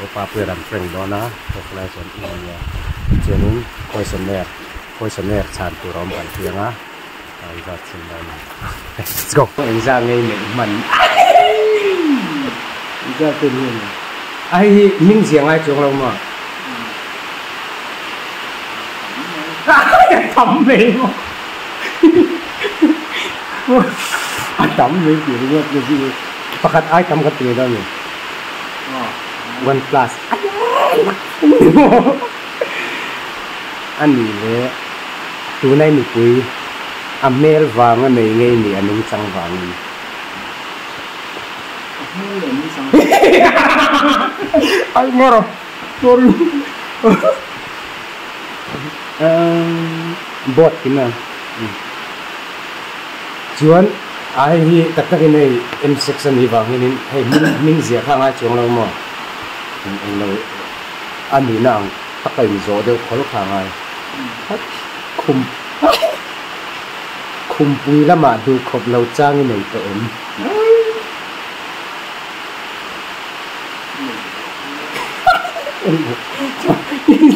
He pa pawh hi a rawn prank dawn a khawklai chuan en a nia chuanin questionnaire questionnaire chhan tur a awm kan hria ang a an zat chhin dawn a ni let's go. Engzah ngei neih hman engzah te hi a ni a hei hi hming zia ngai chuang lo maw a tam mai maw a tam mai tih ringawt na chu pakhat ai tam ka ti dawn a ni. One plus a nih leh tunai mipui a hmel vanga nei ngei nih a nungchang vangin. Ai ngawr a sorry board kim a chuan a hei hi tak takin hei M section hi vang hianin hei hming hming ziah kha a ngai chuang lo maw eng lo a nihna ang taka inzawh deuh khawl kha a ngai khum khumpui lamah duhkhawp lo chang i nei tawh em?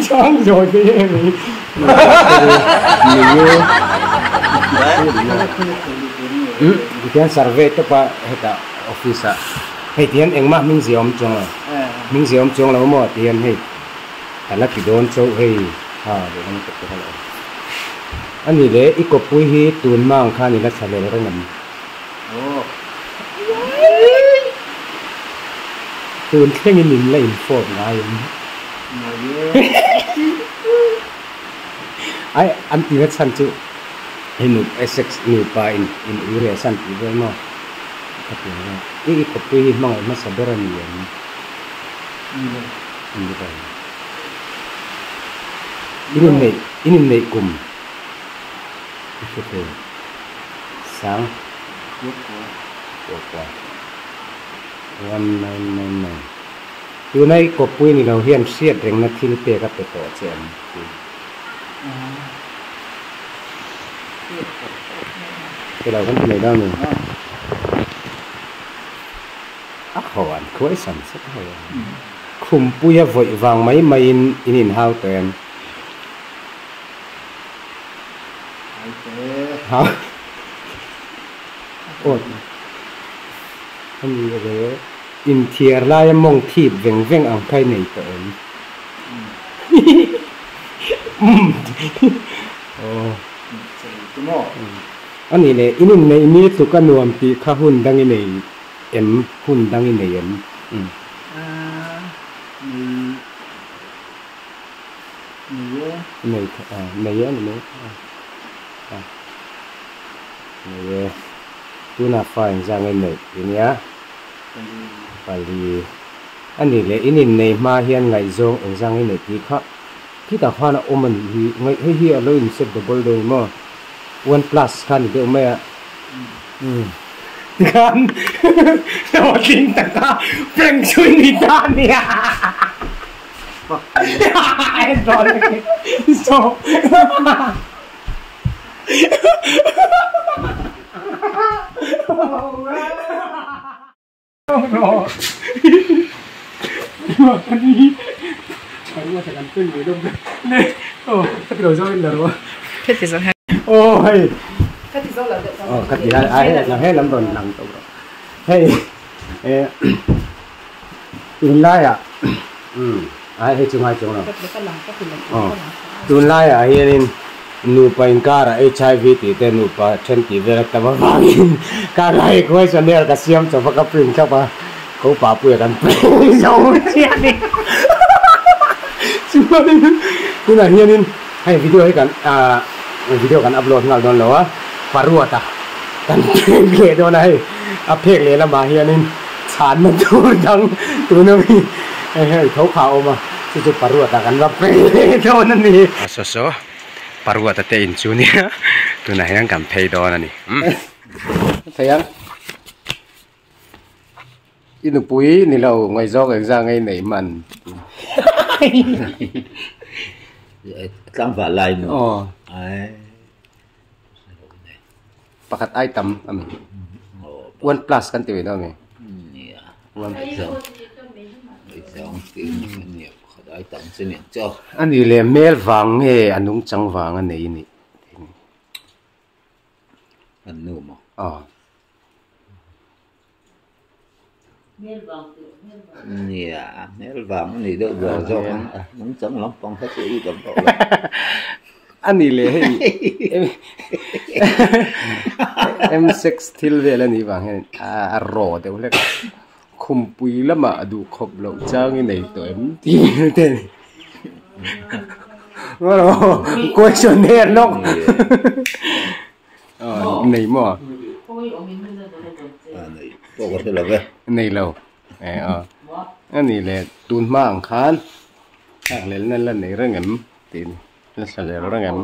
Chang zawi te em hi. Tihian survey tawp a hetah office ah hei tihian engmah hming zia awm chuang lo hming zia awm chuang lo maw tihian hei ka la ti dawn chauh hei ha lehlam tawp te kha la awm a ni le i kawppui hi tun hma ang khan i la thla lel reng em? Tun thlengin in la infawp ngai em? Ai an tihna chhan chu hei nu Essex nupa in in ui reh san tih vel maw? Ka ti ang a, i i kawppui hi hmangaih hmasa ber a ni em? Ni lo. In inneih in inneih kum i hre thei. Sang Kuakua 1999 Tuna i kawppui ni lo hian hriat rengna thil pek a pe tawh che ang ti. Pe lo kan ti mai dawn ni. A ho an khuai san sek ho a. Khumpuia vawih vang mai maiin in inhau tawh em? Ha aw a ni re inthiar laia mawng thip veng veng ang kha i nei tawh em umm aw a ni le in inneih ni tluk a nuam tih kha hun dang i nei em hun dang i nei em umm. Nei e. Nei a nei e ni mai a nei e tunah fa engzah nge neih i nia pali a nih leh in innei hma hian ngaihzawng engzah nge neih tih kha khitah khan a awm a nih hi ngaih hei hi a lo in set double dawn maw one plus kha a ni deuh mai a umm tikhan hlawhtling taka prank chu i ni ta a nia. Tunlaiah umm ai hei chu ngai chuang lo aw tunlaiah hianin nupa inkarah HIV tih te nupa then tih vel a tam avangin ka ngai questionnaire ka siam chawp a ka print thlap a ko papuia kan print zo chiah a ni chuanin tunah hianin hei video hi kan ah video kan upload nghal dawn lo a paruata kan print leh dawn a hei a phek leh lamah hianin. Chhanna tur dang tuna mi hei hei tho kha a awm a, chu chu paruata kan va phei leh dawn a ni. A saw saw paruata te in chu nia tunah hian kan phei dawn a ni. Thei ang i nupui ni lo ngaihzawng engzah ngei neih man. Tlangval lai maw? Aw. Pakhat ai tam a mi. One plus kan ti ve dawn a mi. One plus. A nih leh hmel vang nge a nungchang vang a nei nih? Aw. Nia, hmel vang a nih deuh buai zawk ang a, nungchang lampang kha chu i dam tawh lo. A nih leh hei M6 thil vel a nih vang hian a raw deuh hlek a, khumpui lamah a duh khawp loh chang i nei tawh em tih vel te a ni. Questionnaire lawk. Nei maw? Nei lo. A nih leh tun hma ang khan thlakhlelna la nei reng em tih la thla reng em?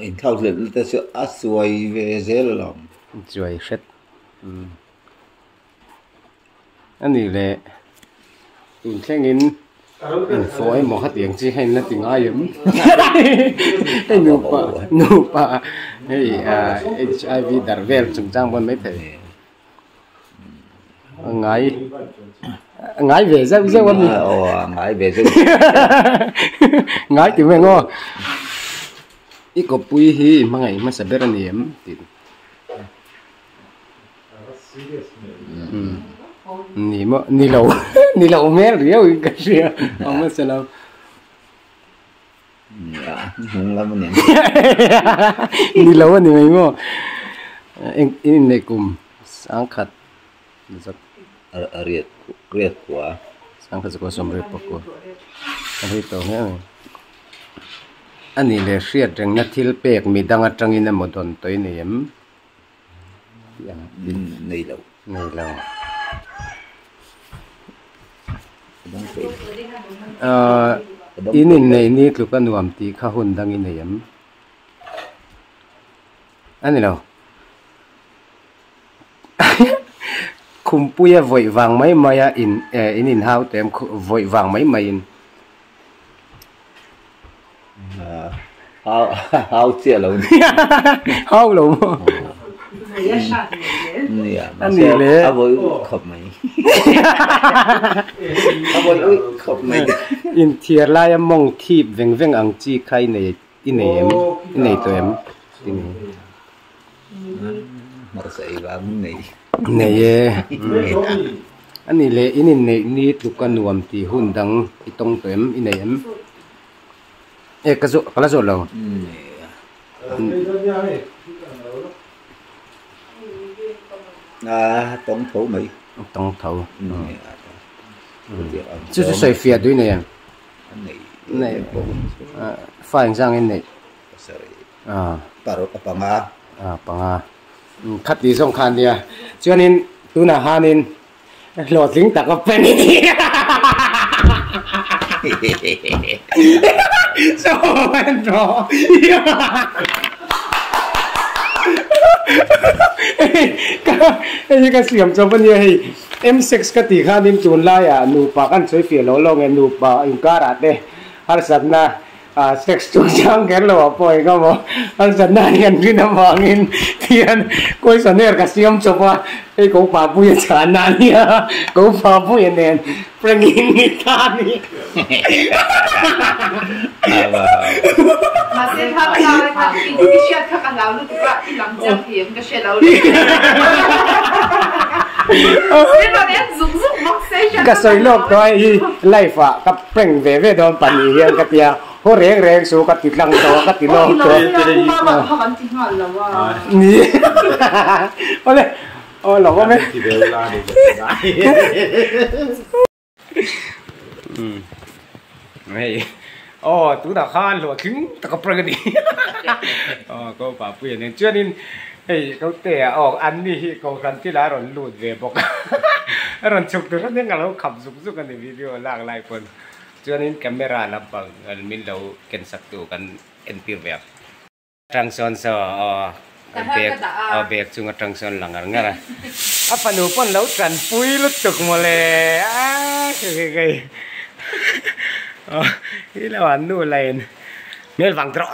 Inthlakhlelna te chu a chuai ve zel alawm. Chuai hret. A nih leh tun thlengin infawh emaw khatiang chi kha in la ti ngai em hei nupa nupa hei HIV darh vel chungchang pawn maithei ngai ngai ve zeuh zeuh a mi aw ngai ve zeuh ngai ti mai ang aw i kawppui hi i hmangaih hmasa ber a ni em tih. Ni maw ni lo ni lo hmel riau in ka hria a hmasa lo. Hnung lam a ni. Ni lo a ni mai maw eng in inneih kum sangkhat zak. A riat riat kua. Sangkhat zakua sawmriat pakua a rei tawh hle mai. A nih leh hriat rengna thil pek midang atangin emaw dawn tawh i nei em? Nei lo. Nei lo. In inneih ni tluk a nuam tih kha hun dang i nei em? A ni lo. Khumpuia vawih vang mai mai a in in inhau teh em vawih vang mai mai in. Hau hau chiah lo ni. Hau lo maw? Nia, mahse a vawi uih khawp mai. A vawi uih khawp mai. Inthiar laia mawng thip veng veng ang chi kha i nei i nei em? I nei tawh em? Ti ni. Hmarcha ei vang in nei. Nei e. A nih leh in inneih ni tluk a nuam tih hun dang i tawng tawh em? I nei em? E ka zawh ka la zawh lo. A tawng tho mai. Tawng tho. Chu chu sawi fiah duh i nei em? Nei. Nei. Fa engzang in neih? Paruk a panga. A panga. Khat tih zawng kha a nia. Chuanin tunah hanin hlawhtling tak a pen i ni. Hei hi ka siam chawp a nia hei. M6 ka tih khanin tunlaiah nupa kan sawi fiah lo lo nge nupa inkarah te harsatna Sex chungchang kher lo ah pawh eng emaw harsatna hi an rin avangin tihian questionnaire ka siam chawp a, hei ko Papuia chhanna a nia, ko Papuia nen prank-in ni ta a ni. Mahse thla ka lak khan i hriat kha ka hlau lutuk a, i lam chiang thei em ka hre lo le. Ka sawi lawk tawh a hei live ah ka prank ve ve dawn pahnih hian ka tia haw reng reng su ka ti tlang tawh a ka ti lawk tawh ni awle aw lo awm e hei aw tunah khan hlawhtling taka prank a ni aw ko papuia nen chuanin hei ko te ah aw an ni hi kohhran thil ah a rawn lut ve bawk a a rawn chhuk tur hran hian ka lo khap zuk zuk a ni video lak lai pawn chuanin camera lampang min lo ken sak tu kan entir ve ang. Tang sawn saw aw bag aw bag chung atang sawn la ngar ngar a a fanu pawn lo tanpui lutuk mawle a khi khi aw hi lo an nu la in hmel vang tawh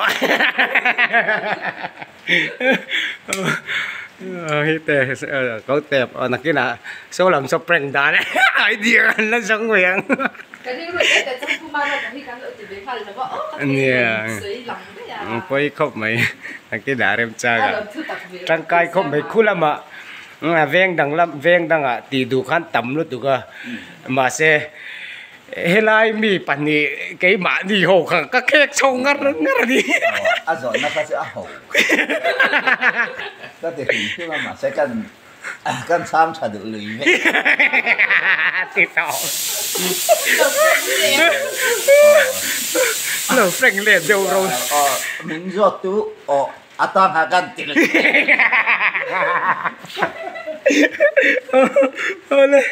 Hi te ko tep nakinah saw lam saw prank dan idea kan la zawng mai ang. Nia pawi khawp mai nakinah remchang ah tangkai khawp mai khu lamah veng dang lam veng dangah tih duh khan tam lutuk a mahse Helai mi pahnih keimahni ho kha ka khek chho ngar ngar a ni. A zawnna kha chu a ho. Ka ti hrim hrim a mahse kan kan chhang tha duh lui vek. Ti tawh. Lo frank let deuh ro. Aw min zawt tu aw a tang kha kan ti lui vek. Awle.